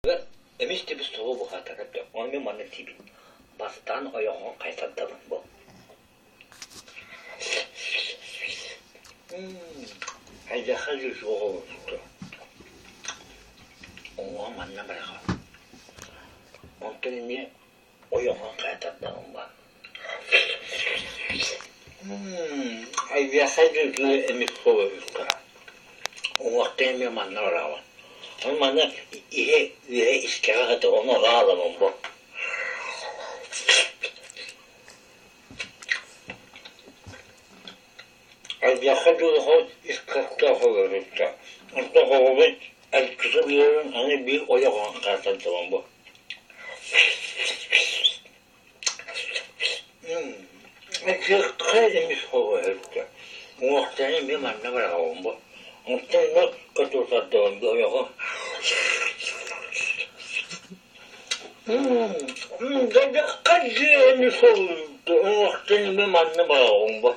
Эмис да эмис тоҕо буһаатара да, ону мин маннык диибин: бастаан ойоҕоһун хайсардабын бу Эйиэхэ дии суох олорбута Уҥуоҕа манна быраҕа Онтон эмиэ ойоҕоһун хайа тардаҕын ба Эйиэхэ дии эмис суох эбиккэ Уҥуохтан эмиэ манна быраҕабын Ону манна иһэ үөһэ искэҕэ сытар ону аҕалабын бу Элбэххэ дьулуһан ис кыахтаах олорбуттар. Онтон оҕобун эргитэ биэрэн аны биир ойоҕоһун хаатардабын бу. Кыахха эмис холбоһорго. Уҥуохтарын эмиэ манна быраҕабын бу. Онтон ыла кытылтардабын бу ойоҕо. Дьэ дьиэни солуйда, уҥуохтан эмиэ манна быраҕабын бу.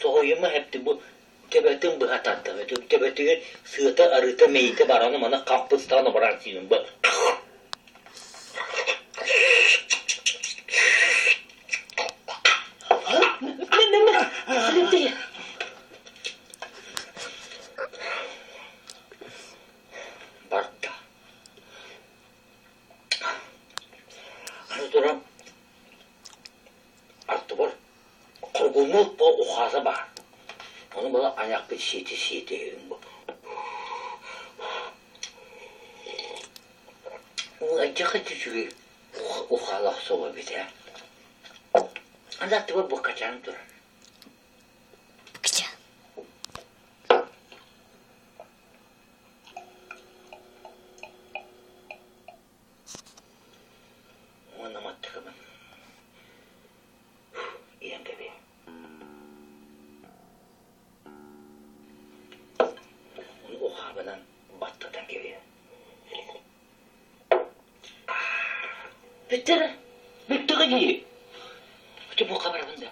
Тоҕойума эптим бу төбөтүн быһа тардым. Төбөтүгэр сыата, арыыта, мэйиитэ бараны маны хампыстаан оборон сиибин бу. Барда. Аны туран аттыбар хоргуннук бу ухаата баар. Ону була айахпыт сиэти-сиэти бу. Ыалдьаха үчүгэй ухаалаах собо эбит ээ. Аны аттыбар буккачаан турар. Буккачаан. Уонна маттыкыбын иһэн кэбиһ. Ону ухаабынан баттатан кэбиһ. Бүттэ эрэ. Бүттэҕэ дии. Ити бука барабын да.